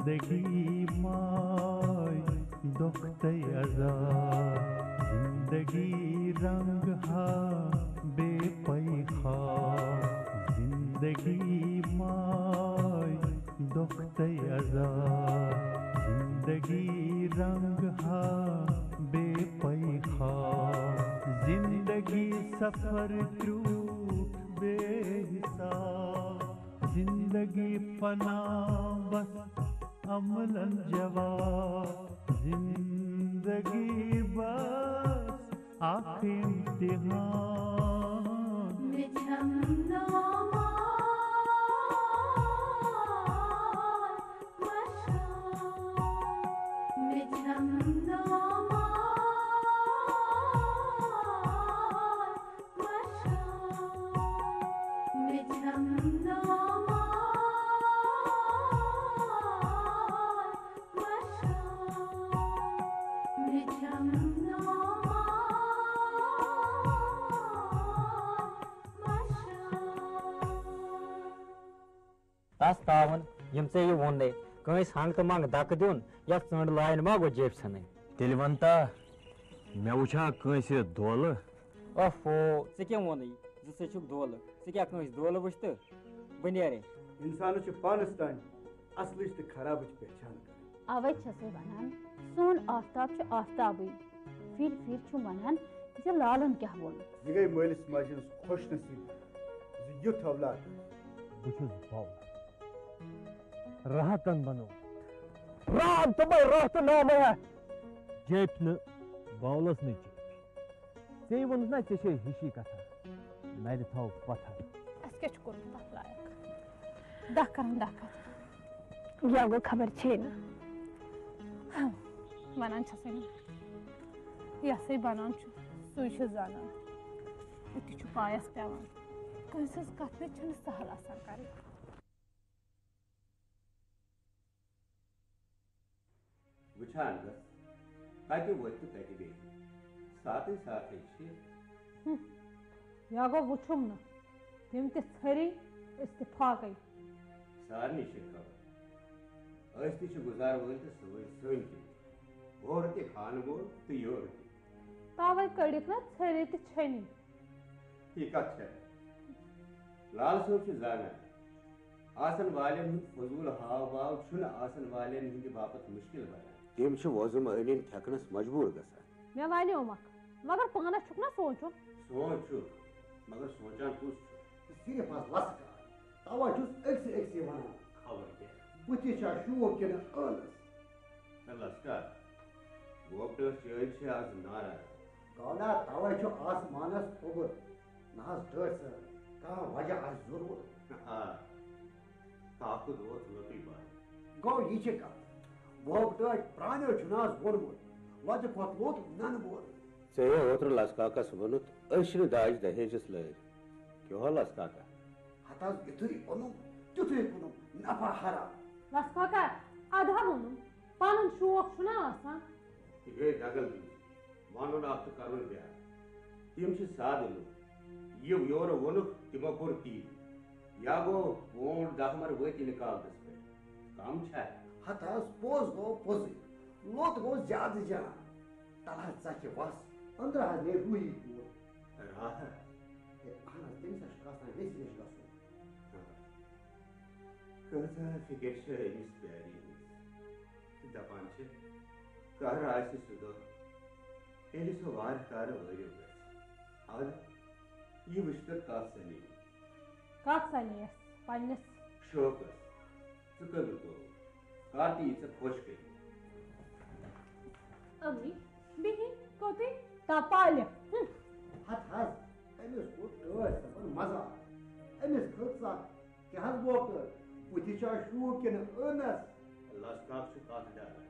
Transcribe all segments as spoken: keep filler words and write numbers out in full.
زندگی ماے دۄکھتَے عذاب، زندگی رنگ ہا بے پَے خواب، زندگی ماے دۄکھتَے عذاب، زندگی رنگ ہا بے پَے خواب، زندگی سفر کروٹ بے حساب، زندگی فنا بس عملن جواب، زندگی بس اکھ امتحان۔ مےٚ چھَم نامار مشان، مےٚ چھَم نامار مشان، مےٚ چھَم نامار مشان، مےٚ چھَم نامار مشان۔ تس تاوُن، یِم ژےٚ یہِ ووٚننے، کٲنٛسہِ ہنٛگ تہٕ منٛگ دکہٕ دیُن یا ژٔنٛڈ لایِن ما گوٚو جیبہِ ژھٕنٕنۍ؟ تیٚلہِ وَن تا، مےٚ وٕچھا کٲنٛسہِ دولہٕ؟ اوفو، ژےٚ کیٛاہ ووٚنُے زِ ژٕ چھُکھ دولہٕ؟ ژٕ کیٛاہ کٲنٛسہِ دولہٕ وٕچھتہٕ؟ بہٕ نیرے۔ اِنسانَس چھِ پانَس تام اَصلٕچ تہٕ خرابٕچ پہچان کَرٕنۍ۔ اَوَے چھَسَے وَنان، سون آفتاب چھُ آفتابٕے۔ پھِرِ پھِرِ چھُم وَنان زِ لالَن کیٛاہ ووٚن۔ یہِ گٔے مٲلِس ماجہِ ہٕنٛز خۄش نصیٖبی زِ یُتھ اولاد۔ بہٕ چھُس باوُل۔ راحتن بنوومُت۔ رام تہٕ بے راحت نامے ہے۔ جیپۍ نہٕ باولس نہٕ جیپۍ۔ ژےٚ ووٚنُتھ نا ژےٚ چھے ہِشی کتھا۔ نرِ تھاو پتھر۔ اَسہِ کیٛاہ چھُ کوٚرمُت اَتھ لایق؟ دَہ کرن دَہ کتھٕ۔ یا گوٚو خبر چھے نہٕ۔ وَنان چھَسے نہٕ۔ یَسے بَنان چھُ، سُے چھُ زانان۔ أتی چھُ پایَس پٮ۪وان۔ کٲنٛسہِ ہٕنٛز کَتھ نَے چھَنہٕ سَہل آسان کَرٕنۍ۔ وٕچھان گژھ، کَتہِ وۄتھِ تہٕ کَتہِ بیٚہہِ۔ ساتھٕے ساتھٕے چھِ۔ ہُم، یا گوٚو وٕچھُم نہٕ۔ تِم تہِ ژھٔری، أسۍ تہِ پھاکَے۔ سارنٕے چھِ خبر۔ أسۍ تہِ چھِ گُزار وٲلۍ تہٕ سٲنۍ، سٲنۍ تہِ۔ ہورٕ تہِ خانہٕ مول تہٕ یورٕ تہِ۔ تَوَے کٔڑِتھ نا ژھٔری تہٕ چھٔنی۔ یہِ کَتھ چھےٚ؟ لال صٲب چھُ زانان، آسن والٮ۪ن ہُنٛد فضوٗل ہاو باو چھُنہٕ آسن والٮ۪ن ہٕنٛدِ باپتھ مُشکِل بنان۔ تِم چھِ وۄزُم أنِن تھٮ۪کنس مجبوٗر گژھان۔ مےٚ والے اومکھ، مگر پانس چھُکھ نا سونٛچُن؟ سونٛچ چھُ، مگر سونٛچان کُس چھُ؟ صرف آز لژھ کار، توا چھُس أکسٕے أکسٕے ونان۔ خبر کیٛاہ؟ بہٕ تہِ چھا شوٗب کِنہٕ ٲلس؟ ہے لژھ کار، وۄپٹٲر چٲنۍ چھِ آز ناراض۔ گوٚو نا، توے چھُ آسمانس اوٚبُر۔ نہ حظ ٹٲٹھۍ صٲب، کانٛہہ وجہ آسہِ ضروٗر۔ آ، طاقت ووت لۄتُے پہن۔ گوٚو یہِ چھِ کتھ۔ وۄپٹٲرۍ پرٛانیو چھُنہٕ حظ ووٚنمُت، لۄتہِ کھۄتہٕ لوٚت ننہٕ بوٚر۔ ژےٚ ہے اوترٕ لژھ کاکس ووٚنُتھ، أسۍ چھِنہٕ داج دہیجس لٲرۍ۔ کیٛاہ ہو لژھ کاکا؟ ہتہٕ حظ یُتھُے اوٚنُم، تیُتھُے کٕنُم، نفع حرام۔ لژھ کاکا، ادٕ ہا ووٚنُم، پنُن شوق چھُنہ آسان۔ یہِ گٔے دگل دِنۍ۔ ونُن اکھ تہٕ کرُن بیٛاکھ۔ تِم چھِ سادٕ لُکھ۔ یہِ یورٕ ووٚنُکھ، تِمو کوٚر تی۔ یا گوٚو وونٛٹھ دہ مر ؤتھۍ نقابس پٮ۪ٹھ۔ کم چھا؟ ہتہٕ حظ پوٚز گوٚو پوٚزُے۔ لوٚت گوٚو زیادٕ جان۔ تلہٕ حظ ژکھِ وس، أنٛدرٕ حظ نیرِ روٗحی کوٗر۔ راحت؟ ہے، اہن حظ، تٔمِس حظ چھُ کتھ تام ویژھِ ویژھِ گژھُن۔ کۭژاہ فِکر چھےٚ أمِس پیاری ہٕنٛز۔ دپان چھِ، کر آسہِ سُہ دۄہ، ییٚلہِ سۄ وارٕ کارٕ وٲرِو گژھِ۔ اَدٕ، یہِ وٕچھ تہٕ کتھ سَنے۔ کتھ سَنے یَس پننِس؟ شوقس۔ ژٕ کٔمِس گوٚو؟ کر تہِ یہِ ژےٚ خۄش کٔرِتھ۔ امی، بِہِن، کوٚتٕے؟ تپالہِ۔ ہُم۔ ہتھ حظ، أمِس کوٚر ٹٲٹھۍ صٲبن مزاق۔ أمِس کھٔژ ژکھ۔ کیٛاہ حظ وۄپٹٲر؟ بُتھِ چھا شوٗب کِنہٕ ٲنس؟ لژھ کاک چھُ کتھ ڈالان۔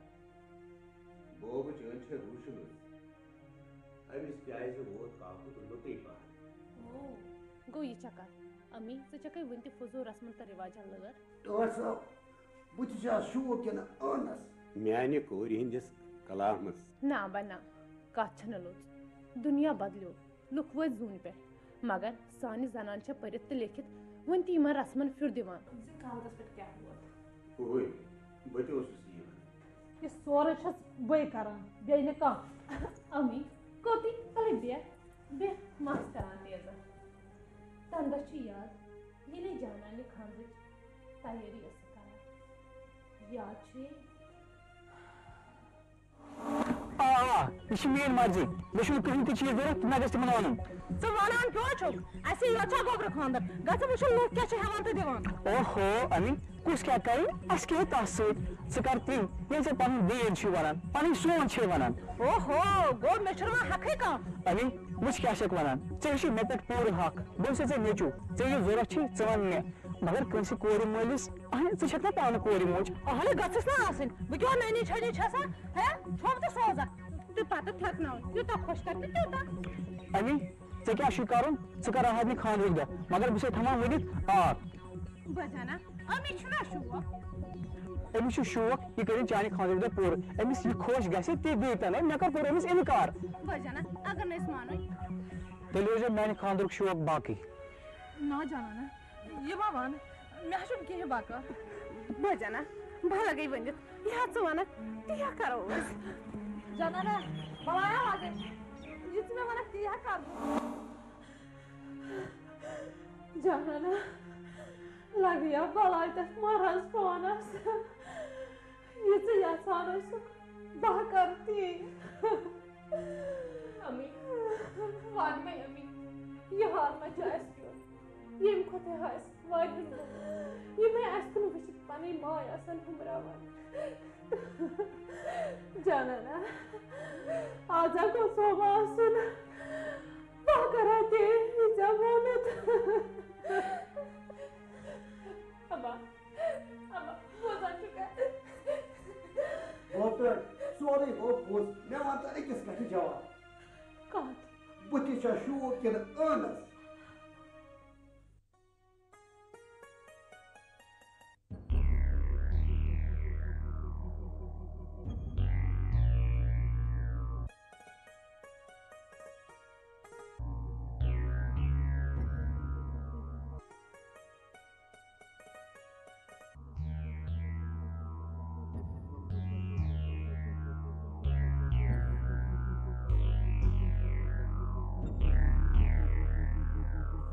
بوبہٕ چٲنۍ چھےٚ روٗشمٕژ۔ أمِس کیٛازِ ووت کاکُت لوٚتُے پہن؟ او، گوٚو یہِ چھا کتھ؟ امی، ژٕ چھکھے وُنہِ تہِ فضوٗل رسمن تہٕ رِواجن لٲر؟ ٹٲٹھۍ صٲب، بُتھِ چھا شوٗب کِنہٕ ٲنس؟ میانہِ کورِ ہٕنٛدِس کلامس۔ نہ با نہ، کتھ چھنہٕ لوٚژ۔ دُنیا بدلیو۔ لُکھ وٲتۍ زوٗنہِ پٮ۪ٹھ، مگر سانہِ زنانہِ چھےٚ پٔرِتھ تہٕ لیکھِتھ وُنہِ تہِ یِمن رسمن پھِر دِوان۔ زِ کاغذس پٮ۪ٹھ کیٛاہ ووت؟ اوے، بہٕ تہِ اوسُس یی وَنان۔ یہِ سورُے چھَس بٕے کَران، بیٚیہِ نہٕ کانٛہہ۔ اَمی، کوٚتٕے؟ تَلے بیٚہہ، بیٚہہ، مَس کَران تیزَر۔ تَمہِ دۄہ چھِ یاد، ییٚلے جانانہِ خانٛدرٕچ تیٲری ٲسٕکھ کَران۔ یاد چھُے؟ آ، آ، یہِ چھِ میٛٲنۍ مرضی۔ مےٚ چھُنہٕ کٕہٕنۍ تہِ چیٖز ضوٚرَتھ، نہ گژھِ تِمَن وَنُن۔ ژٕ وَنان کیٛاہ چھُکھ؟ اَسے یوت چھا گوٚبرٕ خانٛدر؟ گژھٕ وٕچھُن لُکھ کیٛاہ چھِ ہٮ۪وان تہٕ دِوان۔ اوہو، اَمی، کُس کیٛاہ کَرِ؟ اَسہِ کیٛاہ ہے تَس سۭتۍ؟ ژٕ کَر تی، ییٚلہِ ژےٚ پَنُن دین چھُے وَنان، پَنٕنۍ سونٛچ چھے وَنان۔ اوہو، گوٚو مےٚ چھُنہٕ وۄنۍ حقٕے کانٛہہ۔ اَمی، وٕچھ کیٛاہ چھَکھ وَنان۔ ژےٚ چھُے مےٚ پٮ۪ٹھ پوٗرٕ حق۔ بہٕ چھُسے ژےٚ نیٚچوٗ، ژےٚ یہِ ضوٚرَتھ چھُے، ژٕ وَن مےٚ۔ مگر کٲنٛسہِ کورِ مٲلِس، اہنہِ، ژٕ چھَکھ نا پانہٕ کورِ موج؟ اہنہِ، گٔژھٕس نا آسٕنۍ۔ بہٕ کیٛاہ نٔنی چھٔنی چھَسا؟ ہے، چھوٚمب تہٕ سوزا۔ تہٕ پَتہٕ تھٮ۪کناوُن۔ یوٗتاہ خۄش کَر تہٕ تیوٗتاہ۔ اَمی، ژےٚ کیٛاہ چھُے کَرُن؟ ژٕ کَر راحت نہِ خانٛدرُک دۄہ، مگر بہٕ چھُسے تھاوان ؤنِتھ آ۔ بہٕ زَنہ، أمِس چھُنہ شوق۔ أمِس چھُ شوق، یہِ کٔرِن چانہِ خانٛدرُک دۄہ پوٗرٕ۔ أمِس یہِ خۄش گژھِ، تہِ دیٖتَن۔ مےٚ کَر کوٚر أمِس اِنکار؟ بہٕ زَنہ، اگر نہٕ أسۍ مانو۔ تیٚلہِ روزِ میٛانہِ خانٛدرُک شوق باقٕے۔ نا جانانہ، یہِ ما وَن، مےٚ ہا چھُنہٕ کِہیٖنۍ بکار۔ بہٕ جانا، بہٕ لگے ؤنِتھ، یہِ ہا ژٕ وَنکھ، تی ہا کرو أسۍ۔ جانانہ، بہٕ وایہ حاضر، یہِ ژٕ مےٚ وَنکھ، تی ہا کرٕ بہٕ۔ جانانہ، لگیا بلاے تتھ مہراز پانس۔ یہِ ژٕ یژھان اوسُکھ، بہٕ ہا کرٕ تی۔ امی، وَن مےٚ امی، یہِ حال ما چھُ اَسہِ کیُتھ؟ ییٚمہِ کھۄتہٕ ہا اَسہِ واریاہَن دۄہَن، یِم ہے اَسہِ کُن وٕچھِتھ پَنٕنۍ ماے آسَن ہُمراوان۔ جانانا، آز ہا گوٚژھ ہُم آسُن۔ بہٕ ہا کَرٕ ہا تے، یہِ ژےٚ ووٚنُتھ۔ اما، اما، بوزان چھُکھا؟ ہوتن، سورُے گوٚو پوٚز۔ مےٚ وَن تہٕ أکِس کَتھِ جواب۔ کَتھ؟ بہٕ تہِ چھا شوٗب کِنہٕ ٲنَس؟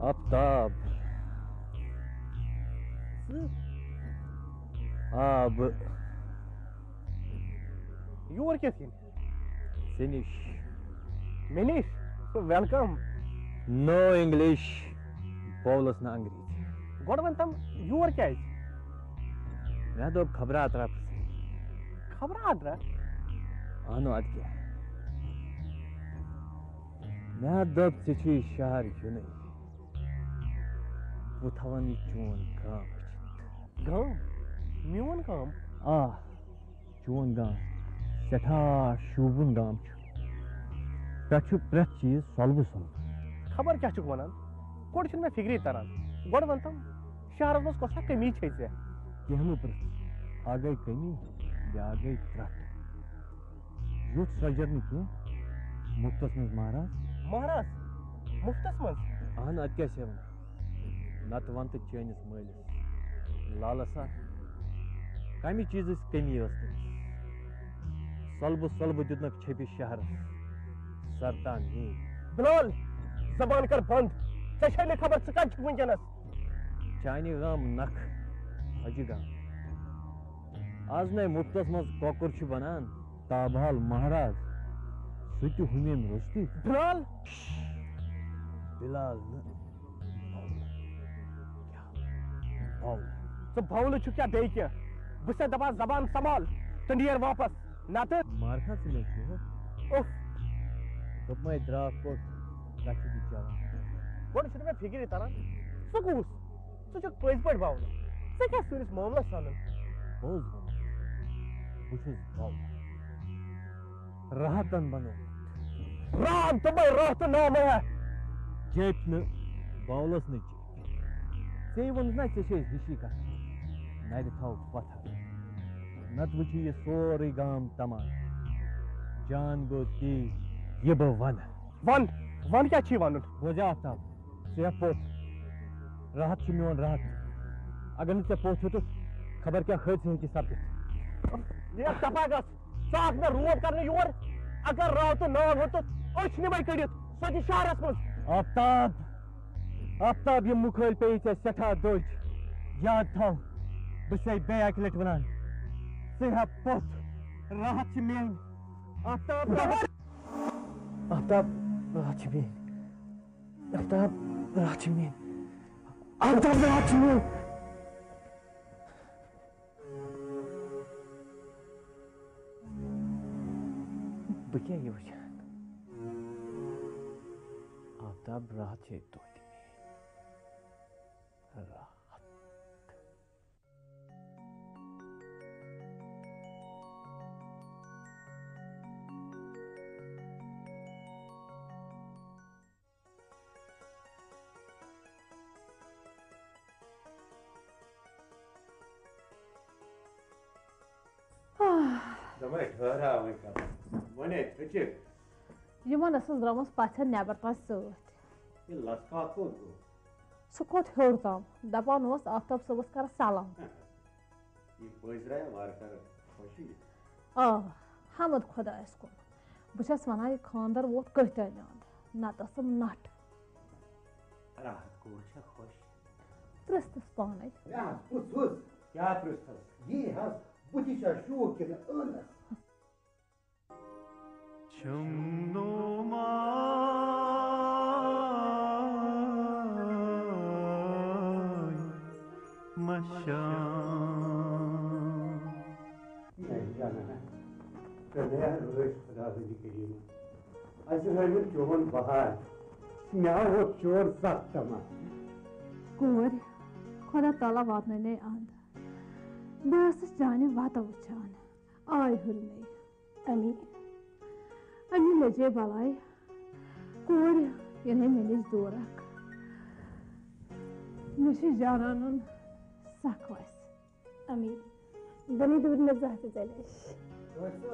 آفتاب۔ ژٕ؟ آ، بہٕ۔ یور کِتھ کٔنۍ؟ ژےٚ نِش۔ مےٚ نِش؟ ویلکم۔ No English، بولس نہٕ انگریزی۔ گۄڈٕ ؤنۍ تم، یور کیازِ؟ مےٚ دوٚپ خبراترا پرٛژھے۔ خبراترا؟ اہنو، ادٕ کیٛاہ؟ مےٚ دوٚپ ژےٚ چھُے شہر یُنٕے۔ بہٕ تھاوَن یہِ چون گام وٕچھِتھ۔ گام؟ میون گام؟ آ، چون گام سٮ۪ٹھاہ شوٗبوُن گام چھُ۔ پٮ۪ٹھ چھُ پرٛٮ۪تھ چیٖز سۄلبہٕ سۄلبہٕ۔ خبر کیٛاہ چھُکھ وَنان؟ گۄڈٕ چھُنہٕ مےٚ فِکرے تَران۔ گۄڈٕ وَن تَم، شہرَس منٛز کۄس اَکھ کمی چھے ژےٚ؟ کینٛہہ مہٕ پرٛژھ، اَکھ گٔے کمی، بیٛاکھ گٔے ترٛٹھ۔ یُتھ سرٛۄجر نہٕ کینٛہہ، مُفتس منٛز مہراز۔ مہراز؟ مُفتس منٛز؟ اہن، ادٕ کیٛاہ چھِ ونان؟ نتہٕ ون تہٕ چٲنِس مٲلِس لالس ہا، کمہِ چیٖزٕچ کمی ٲس تٔمِس؟ سۄلبہٕ سۄلبہٕ دیُتنکھ چھٔپِس شہرس سرتان ہی۔ بلال، زبان کر بند۔ ژےٚ چھے نہٕ خبر ژٕ کتہِ چھُکھ وٕنکیٚنس۔ چانہِ گام نکھ حجہِ گام۔ از نے مُفتس منٛز کۄکُر چھُ بنان۔ تابحال مہراز، سُہ تہِ ہُمیم روٚستُے۔ بلال! بلال نہٕ، بولہٕ۔ کیٛاہ؟ بولہٕ۔ ژٕ بولہٕ چھُکھ کیٛاہ بیٚیہِ کینٛہہ؟ بہٕ چھُسے دپان زبان سنبھال تہٕ نیر واپس، نتہٕ۔ مارکھا ژٕ مےٚ کیٛاہ؟ اُف! دوٚپمَے درٛاکھ کوٚت، کتھِ تہِ چلان۔ گۄڈٕ چھُنہٕ مےٚ فِکرِ تران، ژٕ کُس؟ ژٕ چھُکھ پٔزۍ پٲٹھۍ باولہٕ۔ ژےٚ کیٛاہ سٲنِس معاملس سنُن؟ پوٚز ووٚن۔ بہٕ چھُس باولہٕ۔ راحتن بنوومُت۔ رام تہٕ بے راحت نام ہے۔ جیپۍ نہٕ باولس نہٕ چیپۍ۔ ژےٚ ووٚنُتھ نا ژےٚ چھے ہِشی کتھ۔ نرِ تھاو پتھر۔ نتہٕ وٕچھِ یہِ سورُے گام تماشہٕ۔ جان گوٚو تی یہِ بہٕ ونہٕ۔ ون، ون کیٛاہ چھی ونُن؟ بوزے آفتاب، ژٕ ہیٚکھ پوٚت۔ راحت چھُ میون راحت۔ اگر نہٕ ژےٚ پوٚت ہیوٚتُتھ، خبر کیٛاہ حٲدثہٕ ہیٚکہِ سپدِتھ۔ نیک تپاکس، ژٕ آکھ مےٚ روب کرنہٕ یور۔ اگر راو تہٕ ناو ہیوٚتُتھ أچھ نِمَے کٔڑِتھ، سۄ تہِ شہرس منٛز۔ آفتاب، آفتاب، یِم مُکھٲلۍ پیٚیہِ ژےٚ سٮ۪ٹھاہ دٔج۔ یاد تھاو، بہٕ چھُسَے بیٚیہِ اَکہِ لٹہِ وَنان، ژٕ ہےٚ پوٚژھ، راحت چھِ میٛٲنۍ۔ آفتاب، راحت، آفتاب، راحت چھِ میٛٲنۍ۔ آفتاب، راحت چھِ میٛٲنۍ۔ آفتاب، راحت چھِ میٛٲنۍ۔ بہٕ کیٛاہ یہِ وٕچھان؟ آفتاب، راحت چھے توتہِ میٛٲنۍ۔ راحت۔ آہ۔ دَپے ٹھٔہراوٕے کَتھ۔ وۄنۍ ہے تھٔچِکھ۔ یِمَن ٲسٕس درٛامٕژ پَژھٮ۪ن نٮ۪بر تام سۭتۍ۔ یہِ لَسکا کوٚت گوٚو؟ سُہ کھوٚت ہیوٚر تام، دَپان اوس آفتاب صٲبَس کَرٕ سلام۔ یہِ پٔزۍ درٛاے وارٕ کارٕ خوشی۔ آ، حمد خۄدایَس کُن۔ بہٕ چھَس وَنان، یہِ خانٛدر ووت کٔتھۍ تانۍ اَنٛد، نَتہٕ ٲسٕم نَٹھ۔ راحت کوٗر چھےٚ خۄش۔ پرٛژھتَس پانَے۔ مےٚ حظ پرٛژھُس۔ کیٛاہ پرٛژھتَس؟ یی حظ، بُتھِ چھا شوٗب کِنہٕ ٲنَس؟ چھُم نوماے مشام۔ اے جانانا، ژےٚ دیا رٲچھ خۄدا بٔنٛدِ کریٖمہ۔ اَسہِ ہٲوِتھ چون بہار۔ مےٚ آو ہوٚت چون سخ تما۔ کورِ، خۄدا تعالیٰ واتنٲے نے اَنٛد۔ بہٕ ٲسٕس چانہِ وَتہٕ وٕچھان۔ آے ہُرنے۔ امی، امی لٔجے بلاے۔ کورِ یِنَے مےٚ نِش دوٗرکھ۔ مےٚ چھُ جانانُن سَکھ وَسہِ۔ امی، بَنی دوٗر مےٚ زانٛہہ تہِ ژےٚ نِش۔ ڈاکٹر صٲب،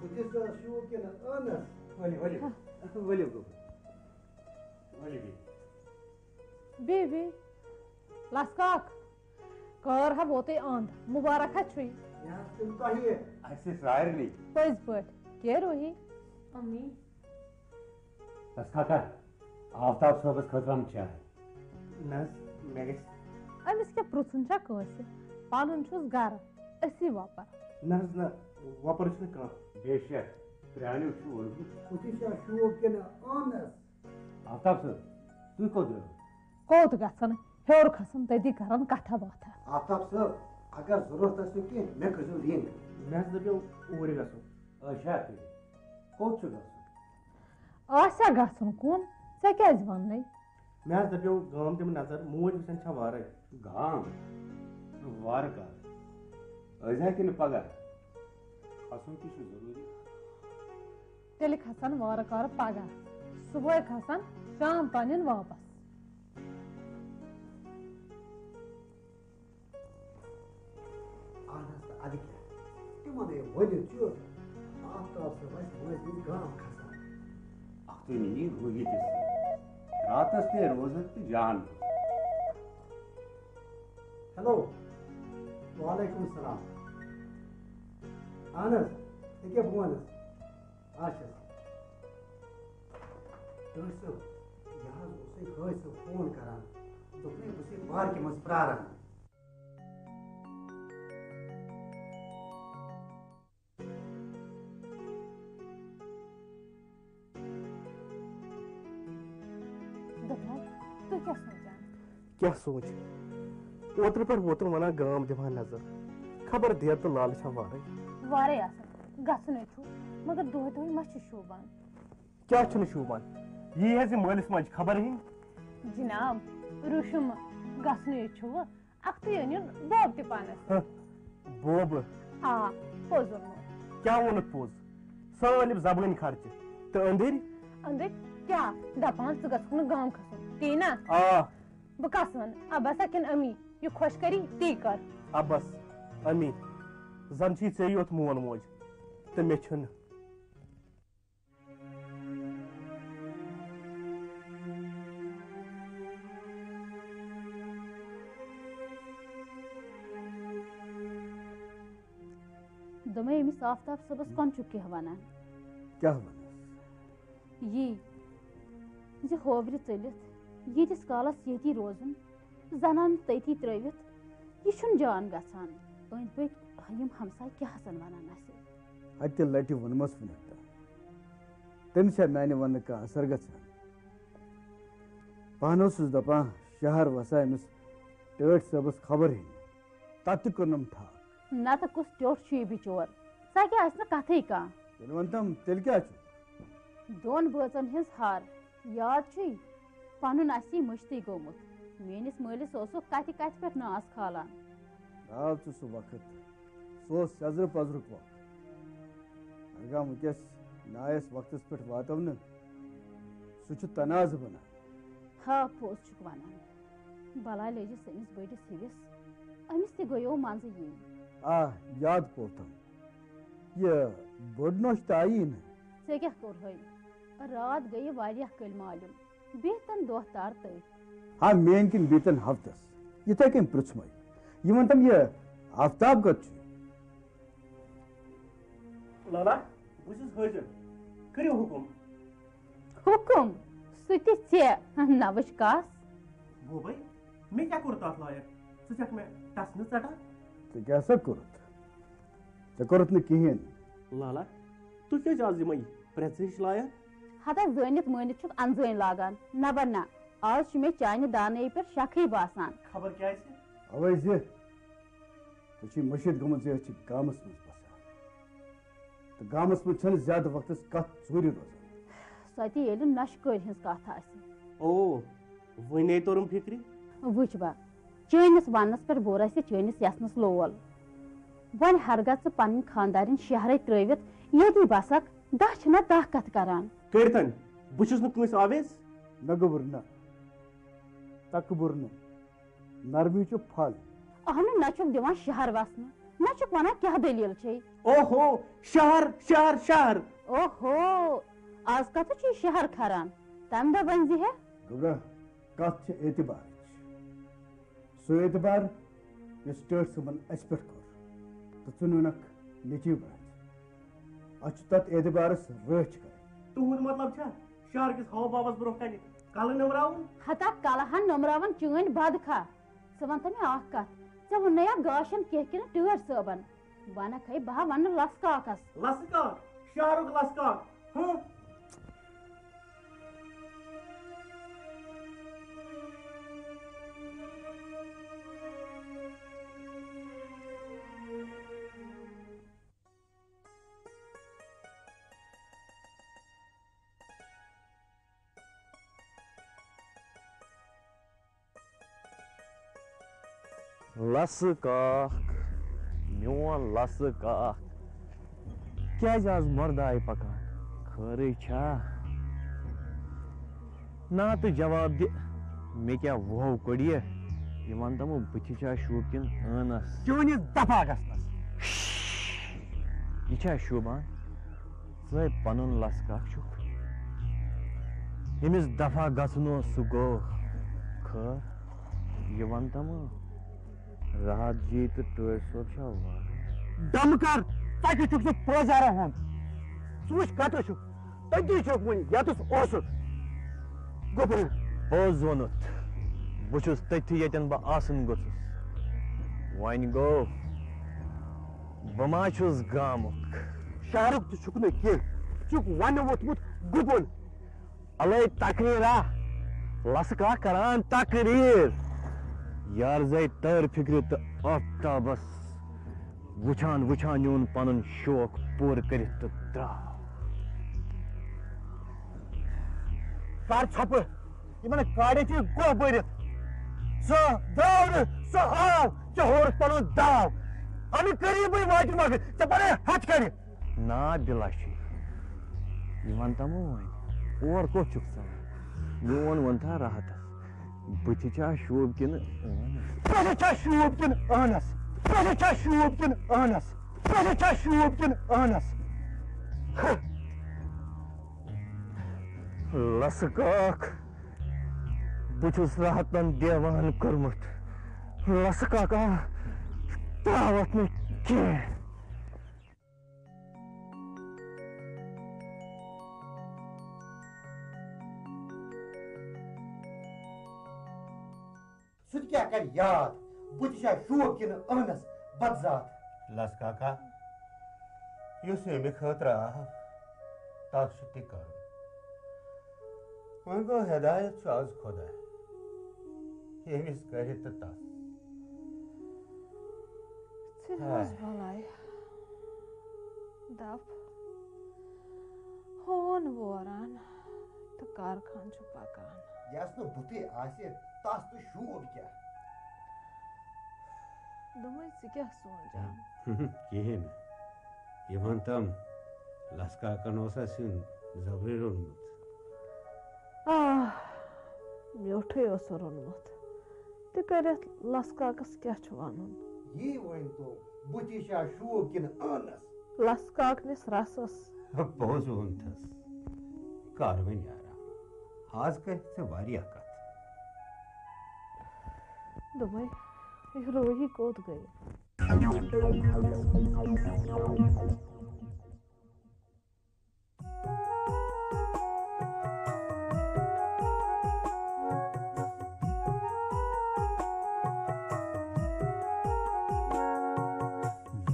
بہٕ تہِ چھُس شوٗب کِنہٕ ٲنَس؟ ؤلِو، ؤلِو۔ ؤلِو گوٚبُر۔ ؤلِو بِہِو۔ بِہِو، بِہِو۔ لَسہٕ کاک، کار ہا ووتُے اَنٛد، مُبارک ہا چھُے۔ یہِ حظ پیوٚو تۄہہِ۔ اَسہِ ٲسۍ سارنٕے۔ پٔزۍ پٲٹھۍ۔ کے روٗہی؟ امی۔ لَسہٕ کاکا، آفتاب صٲبَس خٲطرٕ اَن چاے۔ نہ حظ، مےٚ گژھِ۔ أمِس کیٛاہ پرٛژھُن چھا کٲنٛسہِ؟ پَنُن چھُس گَرٕ، أسی وۄپَر۔ نہ حظ نہ، وۄپَر چھُنہٕ کانٛہہ۔ بے شک، پرٛانیو چھُ ووٚنمُت۔ ہُتہِ چھا شوٗب کِنہٕ آنَس؟ آفتاب صٲب، تُہۍ کوٚت درٛٲوٕ؟ کوٚت گژھن؟ ہیوٚر کھسن، تٔتی کرن کتھا باتھا۔ آفتاب صٲب، اگر ضروٗرت آسہِ کینٛہہ، مےٚ کٔرۍزیو رینگ۔ مےٚ حظ دپیو اوٗرۍ گژھو۔ اچھا، تیٚلہِ کوٚت چھُ گژھُن؟ آسیا گژھُن کُن؟ ژےٚ کیازِ ووٚننَے؟ مےٚ حظ دپیو گام دِمہٕ نظر، موج وٕچھن چھا وارے۔ گام؟ وارٕ کارٕ۔ أزۍ ہا کِنہٕ پگاہ؟ کھسُن تہِ چھُ ضروٗری۔ تیٚلہِ کھسن وارٕ کارٕ پگاہ۔ صبحٲے کھسن، شام تام یِن واپس۔ اہن حظ، تہٕ اَدٕ کیٛاہ؟ تِمن ہے ؤنِتھ چھُ، آفتاب صٲب آسہِ مٲنٛزِ ہٕنٛدِ گام کھسان۔ اَکھتُے نہٕ یی روٗحی تہِ سۭتۍ۔ راتس تہِ روزن تہٕ جان۔ ہیلو، وعلیکم السلام۔ اہن حظ، ییٚکیٛاہ بہٕ وَنہٕ حظ۔ اچھا۔ ڈاکٹر صٲب، یہِ حظ اوسُے حٲج صٲب فون کران۔ دوٚپُن، بہٕ چھُسے پارکہِ منٛز پراران۔ دوٚپمَے، تُہۍ کیٛاہ سونٛچان؟ کیٛاہ سونٛچ؟ اوترٕ پٮ۪ٹھ ووتُن وَنان گام دِمہٕ ہا نظر۔ خبر دیر تہٕ لالہٕ چھا وارَے؟ وارَے آسان۔ گژھُن ہے چھُ، مگر دۄہَے دۄہَے ما چھُ شوٗبان؟ کیٛاہ چھُنہٕ شوٗبان؟ یی حظ یہِ مٲلِس ماجہِ خبر ہِنٛدۍ۔ جِناب، رُشُم گژھنُے چھُ وۄنۍ۔ اَکھتُے أنِن بوب تہِ پانَس سۭتۍ۔ ہہ، بوبہٕ؟ آ، پوٚز ووٚنمُت۔ کیٛاہ ووٚنُتھ پوٚز؟ سٲلِم زبٲنۍ خرچہِ۔ تہٕ أنٛدٕرۍ؟ أنٛدٕرۍ کیٛاہ؟ دَپان ژٕ گژھکھ نہٕ گام کھسُن، تی نا؟ آ۔ بہٕ کَس وَنہٕ؟ اَبَس ہا کِنہٕ أمی؟ یہِ خۄش کَری، تی کَر۔ اَبَس، أمی، زَن چھُے ژےٚ یوت مول موج تہٕ مےٚ چھُنہٕ۔ دوٚپمَے، أمِس آفتاب صٲبَس کۄن چھُکھ کینٛہہ وَنان؟ کیٛاہ وَنَس؟ یی زِ ہوورِ ژٔلِتھ ییٖتِس کالَس ییٚتی روزُن، زَنان تٔتی ترٛٲوِتھ، یہِ چھُنہٕ جان گژھان۔ أنٛدۍ پٔکۍ یِم ہمساے کیٛاہ آسَن وَنان اَسہِ؟ ہَتہِ لَٹہِ ووٚنمَس وُنیُک تام۔ تٔمِس چھا میٛانہِ وَننہٕ کانٛہہ اَثر گژھان؟ پانہٕ اوسُس دَپان، شہر وَسا أمِس ٹٲٹھۍ صٲبَس خبر ہیٚنہِ۔ تَتہِ تہِ کٔرنَم ٹھاک۔ نَتہٕ کُس ٹیوٚٹھ چھُ یہِ بِچور؟ سۄ کیٛاہ آسہِ نہٕ کَتھٕے کانٛہہ۔ تیٚلہِ وَن تَم، تیٚلہِ کیٛاہ چھُ؟ دۄن بٲژَن ہٕنٛز ہار۔ یاد چھُے، پَنُن آسی مٔشتٕے گوٚمُت۔ میٛٲنِس مٲلِس اوسُکھ کَتہِ کَتہِ پٮ۪ٹھ ناز کھالان۔ درٛاو ژٕ سُہ وقت۔ سُہ اوس سیٚزرٕ پَزرُک وقت۔ اگر وٕنکیٚس نایَس وقتَس پٮ۪ٹھ واتو نہٕ، سُہ چھُ تنازٕ بَنان۔ ہا، پوٚز چھُکھ وَنان۔ بَلاے لٔجِس أمِس بٔڑِس ہِوِس۔ أمِس تہِ گٔیو منٛزٕ یِنۍ۔ آ، یاد پوٚرتھم۔ یہِ بٔڑ نۄش تہِ آیی نہٕ۔ ژےٚ کیٛاہ کوٚرہے؟ راتھ گٔیہِ واریاہ کٔلۍ معلوم۔ بیٚیہِ تَن دۄہ تار تٔتھۍ۔ ہا، میٛٲنۍ کِنۍ بیٚیہِ تَن ہفتس۔ یِتھَے کٔنۍ پرٛژھمَے۔ یہِ وَن تَم، یہِ آفتاب کَتہِ چھُ؟ لالا، بہٕ چھُس حٲضِر۔ کٔرِو حُکُم۔ حُکُم؟ سُہ تہِ ژےٚ؟ نہ وٕچھ کَس۔ بوبے، مےٚ کیٛاہ کوٚر تَتھ لایق؟ ژٕ چھَکھ مےٚ ٹَس نہٕ ژَٹان۔ ژےٚ کیٛاہ سا کوٚرُتھ؟ ژےٚ کوٚرُتھ نہٕ کِہیٖنۍ۔ لالا، تُہۍ کیٛازِ آز یِمَے پرٛٮ۪ژٕ ہِش لایان؟ ہتا زٲنِتھ مٲنِتھ چھُکھ اَنزٲنۍ لاگان۔ نہ بہ نہ، آز چھُ مےٚ چانہِ دانٲیی پٮ۪ٹھ شکھٕے باسان۔ خبر کیٛازِ؟ اَوَے زِ ژےٚ چھُے مٔشیٖد گوٚمُت زِ أسۍ چھِ گامَس منٛز بسان۔ تہٕ گامَس منٛز چھَنہٕ زیادٕ وقتَس کَتھ ژوٗرِ روزان۔ سۄ تہِ ییٚلہِ نۄشہِ کورِ ہٕنٛز کَتھ آسہِ۔ او، وۄنۍ توٚرُم فِکرِ۔ وٕچھ با، چٲنِس وَننَس پٮ۪ٹھ بوٚر اَسہِ چٲنِس یَژھنَس لول۔ وۄنۍ ہرگاہ ژٕ پَنٕنۍ خانٛدارِنۍ شہرَے ترٛٲوِتھ ییٚتی بَسَکھ، دَہ چھِنہ دَہ کَتھٕ کَران۔ کٔرۍتَن، بہٕ چھُس نہٕ کٲنٛسہِ آویز۔ نہ گوٚبُر نہ، تکبُر نہٕ، نرمی چھُ پھل۔ اہنُو، نہ چھُکھ دِوان شہر وسنہٕ، نہ چھُکھ وَنان کیٛاہ دٔلیٖل چھے۔ اوہو، شہر، شہر، شہر۔ اوہو، آز کَتھ چھُ یہِ شہر کھران؟ تَمہِ دۄہ ؤنۍ زِ ہے۔ گوٚبرا، کَتھ چھِ اعتبارٕچ۔ سُہ اعتبار یُس ٹٲٹھۍ صٲبن اَسہِ پٮ۪ٹھ کوٚر تہٕ ژٕ نیوٗنکھ نیٚچوۍ برٛنٛز۔ اَسہِ چھُ تَتھ اعتبارس رٲچھ کَرٕنۍ۔ تُہُنٛد مطلب چھا شہر کِس ہاو باوس برٛونٛہہ کنہِ کلہٕ نٔمراوُن؟ ہتا کلہٕ ہن نٔمراوان چٲنۍ بدکھا۔ ژٕ وَن تہٕ مےٚ اکھ کَتھ، ژےٚ ووٚننَے اَتھ گاشن کینٛہہ کِنہٕ ٹٲٹھۍ صٲبن؟ وَنکھ ہے بہٕ ہا وَنہٕ لَسہٕ کاکس۔ لَسہٕ کاک؟ شہرُک لَسہٕ کاک؟ ہہ؟ لَسہٕ کاک، میون لَسہٕ کاک، کیٛازِ آز مۄرداے پکان؟ خٲرٕے چھا؟ نا تہٕ جواب دِ، مےٚ کیٛاہ وُہو کوٚڑیہِ؟ یہِ وَن تہٕ مےٚ، بٕتھِ چھا شوٗب کِنہٕ ٲنَس؟ چٲنِس دفا گژھنَس۔ یہِ چھا شوٗبان؟ ژٕ ہے پنُن لَسہٕ کاک چھُکھ۔ ییٚمِس دفعہ گژھُن اوس، سُہ گوٚو۔ خٲر، یہِ وَن تہٕ مہٕ، راحت جی تہٕ ٹٲٹھۍ صٲب چھا وارٕ؟ دم کر، ژٕ کیٛاہ چھُکھ سُہ پٲزارا ہُنٛد؟ ژٕ وٕچھ کَتَس چھُکھ، تٔتی چھُکھ وٕنہِ ییٚتَس اوسُکھ۔ گوٚبُر۔ پوٚز ووٚنُتھ، بہٕ چھُس تٔتھی ییٚتٮ۪ن بہٕ آسُن گوٚژھُس۔ وۄنۍ گوٚو، بہٕ ما چھُس گامُک؟ شہرُک تہِ چھُکھ نہٕ کینٛہہ، ژٕ چھُکھ وَنہٕ ووٚتھمُت گُپُن۔ اَلَے تقریٖرا، لَسہٕ کاک کران تقریٖر۔ یار زَے تٲر فِکرِ تہٕ آفتابَس وٕچھان وٕچھان نیوٗن پَنُن شوق پوٗرٕ کٔرِتھ تہٕ درٛاو۔ کر ژھۄپہٕ، یِمن کاڑٮ۪ن چھِ گۄہ بٔرِتھ۔ سُہ درٛاو نہٕ، سُہ آو، ژےٚ ہورُکھ پنُن داو۔ اَمہِ قریٖبٕے واتہِ مگر، ژےٚ بنٲے ہتھ کرِ۔ نا بِلا چھُے، یہِ وَن تہٕ مےٚ وۄنۍ، اور کوٚت چھُکھ ژَلان؟ میون وَن تھا راحتس، بٕتھِ چھا شوٗب کِنہٕ ٲنَس؟ بٕتھِ چھا شوٗب کِنہٕ ٲنَس؟ بٕتھِ چھا شوٗب کِنہٕ ٲنَس؟ بٕتھِ چھا شوٗب کِنہٕ ٲنَس؟ لَسہٕ کاک، بہٕ چھُس راحتن دیوان کوٚرمُت۔ لَسہٕ کاکا، ترٛاوَتھ نہٕ کینٛہہ۔ کر یاد، بہٕ تہِ چھا شوق کِنہٕ اہنس بدذات؟ لس کاکا، یُس ییٚمہِ خٲطرٕ آو، تس چھُ تہِ کرُن۔ وۄنۍ گوٚو، ہدایت چھُ از خۄداے، ییٚمِس کرِ تہٕ تس۔ ژٕ روز بلاے۔ دپ، ہوٗن ووران تہٕ کارخان چھُ پکان۔ یس نہٕ بُتھٕے آسہِ، تس تہٕ شوٗب کیٛاہ؟ دوٚپمَے، ژٕ کیٛاہ سونٛچان؟ کِہیٖنۍ نہٕ۔ یہِ وَن تم، لَس کاکَن اوسا سیُن زَبرٕے روٚنمُت؟ آ، میوٗٹھٕے اوس روٚنمُت۔ تہِ کٔرِتھ لَس کاکَس کیٛاہ چھُ وَنُن؟ یی ؤنۍ تو، بُتھِ چھا شوٗب کِنہٕ ٲنَس؟ لَس کاکنِس رَسَس۔ پوٚز ووٚنتھَس۔ کر وۄنۍ آرام۔ آز کَرِ ژےٚ واریاہ کَتھٕ۔ دوٚپمَے، یہِ روحی کوٚت گٔیہِ؟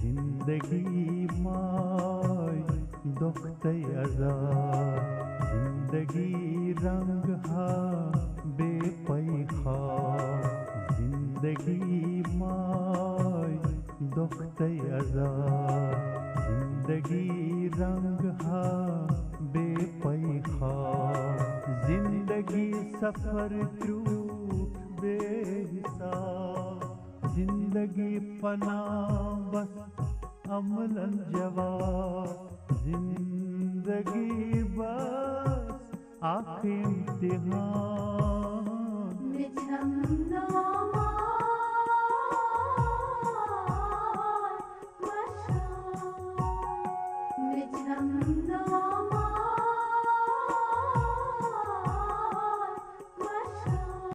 زندگی ماے دۄکھ تہٕ عذاب، زندگی رنگ ہا بے پَے خواب، زندگی ماے دۄکھ تہٕ عذاب، زندگی رنگ ہا بے پَے خواب، زندگی سفر تیوٗت بے حساب، زندگی فنا بس عملن جواب، زندگی بس اکھ امتحان۔ مےٚ چھَم نامہ